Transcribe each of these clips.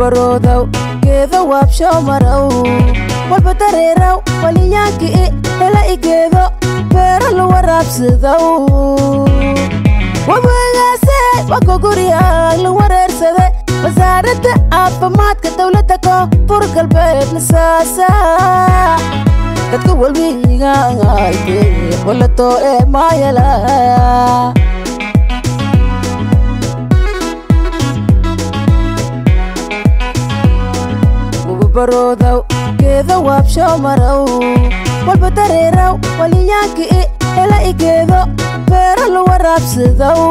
Wababaroodow geedo waabsho marow walba dareerow waliyaankii hela igeedo beero lu waraabsadow wabagaase wakoguryaa lu wareersade wasaaradda caafimaadka dowladda koonfur galbeed nasaasa dadka walwiigaayte walatoo ee maayala Wababaroodow geedo waabsho marow walba dareerow waliyaankii hela igeedo beero lu waraabsadow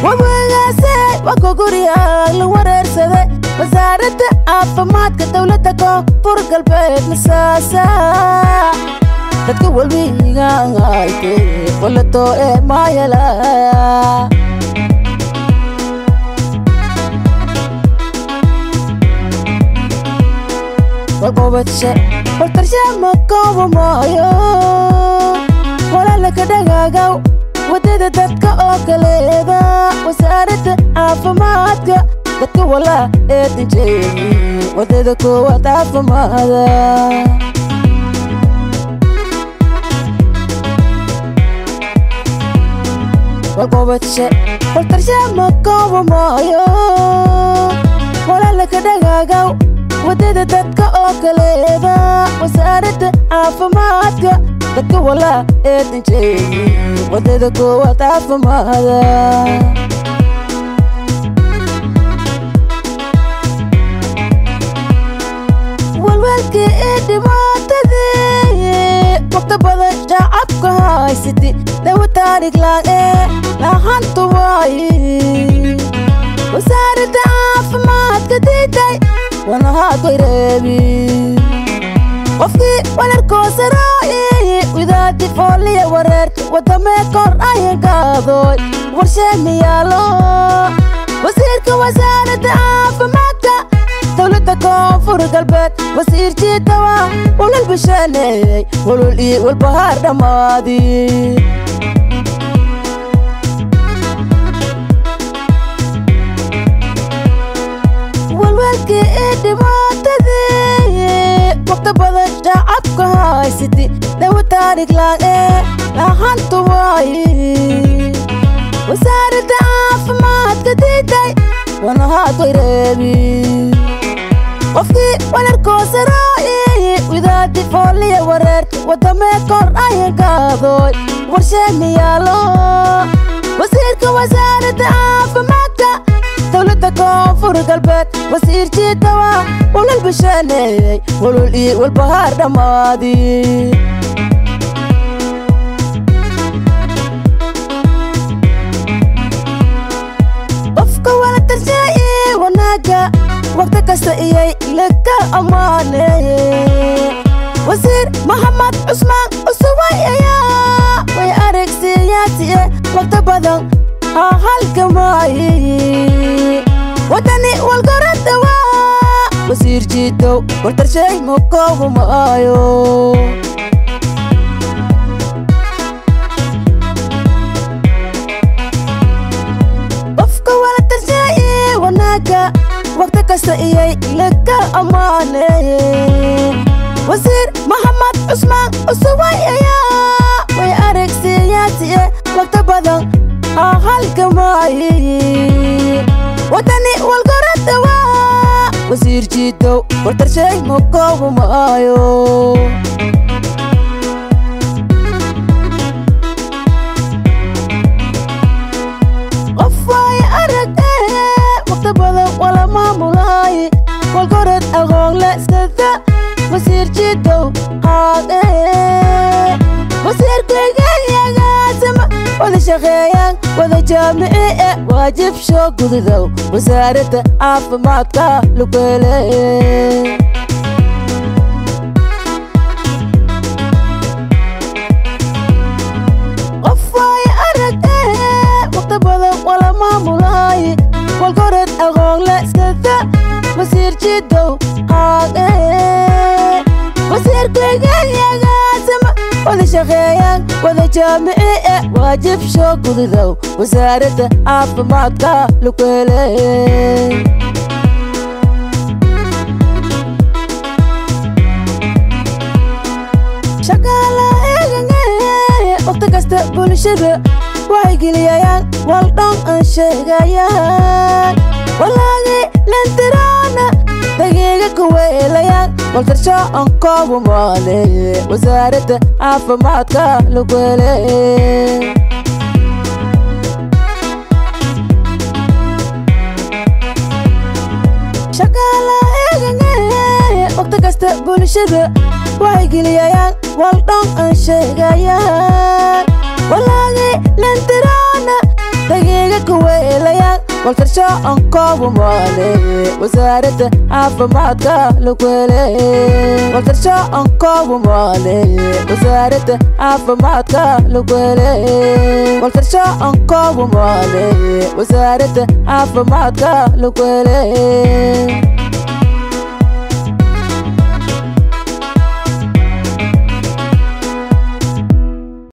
wabagaase wakoguryaa lu wareersade wasaaradda caafimaadka dowladda koonfur galbeed nasaasa dadka walwiigaayte walatoo ee maayala walqobadshe waltarshe makoobo maayo walaalaka dhagaagaw waddada dadka oo kaleeda wasaaradda caafimaadka dadka walaa eedanjeedi waddada koowaad caafimaada walqobadshe waltarshe makoobo maayo walaalaka dhagaagaw waddada dadka oo kaleeda wasaaradda caafimaadka dadka walaa eedanjeedi waddada koowaad caafimaada walwalkii ee dhibaatadii waqti badan shacabka haysati dawa taarig laan ee lahantu waayi wasaaradda caafimaadka diiday wanahaadwayreebi qofkii walarkoosaraayi widaadi fooliya wareerta wadamee kor ayankaadooy warshee miyaalo wasiirka wasaaradda caafimaadka dowladda koonfur galbeed wasiir jiidawa walal bishaaneeyey walol iyo walbahaar dhammaadi walwalkii ee dhibaatadii waqti badan shacabka haysati dawa taarig laan ee lahantu waayi wasaaradda caafimaadka diiday wanahaadwayreebi qofkii walarkoosaraayi widaadi fooliya wareerta wadamee kor ayankaadooy warshee miyaalo wasiirka wasaaradda caafimaadka dowladda koonfur galbeed wasiir jiidawa walal bishaaneeyey walol iyo walbahaar dhammaadi qofka wala tarshaye wanaaga waqti kasta iyay laga ammaaneeye wasiir maxamed cusmaan cusubay ayaa way aragsiyaatiye waqti badan ha halgamaaye wadani walgoraddawa wasiir jiidow waltarshay makoobo maayo qofka wala tarshaye wanaaga waqti kasta iyay laga ammaaneeye wasiir maxamed cusmaan cusubay ayaa way aragsiyaatiye waqti badan ha halgamaaye wadani walgoraddawa wasiir jiidow waltarshay makoobo maayo qof waaya arag ee waqti badan wala maamulaaye walgorad aqoon le sida wasiir jiidow haad ee wasiirkaygaagaasama wada shaqeeyaan wada jaamici ee waajib soo gududow wasaaradda caafimaadka lugeele qof waaya arag ee waqti badan wala maamulaaye walgorad aqoon le sida wasiir jiidow haad ee wasiirkaygaagaasama wada shaqeeyaan wada jaamici ee waajib soo gududow wasaaradda caafimaadka lagu helay. Bulshada waygeliyayaan, waldhon an sheegayaan, walaagi lantiraana dagiiga kuweelayaan, waltarsho an koobu maale wasaaradda caafimaadka lagu hele. Shaqaala eegange waqti kasta bulshada waygeliyayaan, waldhon an sheegayaan, walaagi lantiraana dagiiga kuweelayaan, waltarsho an koobu maale wasaaradda caafimaadka lagu hele. Waltarsho an koobu maale wasaaradda caafimaadka lagu hele. Waltarsho an koobu maale wasaaradda caafimaadka lagu hele.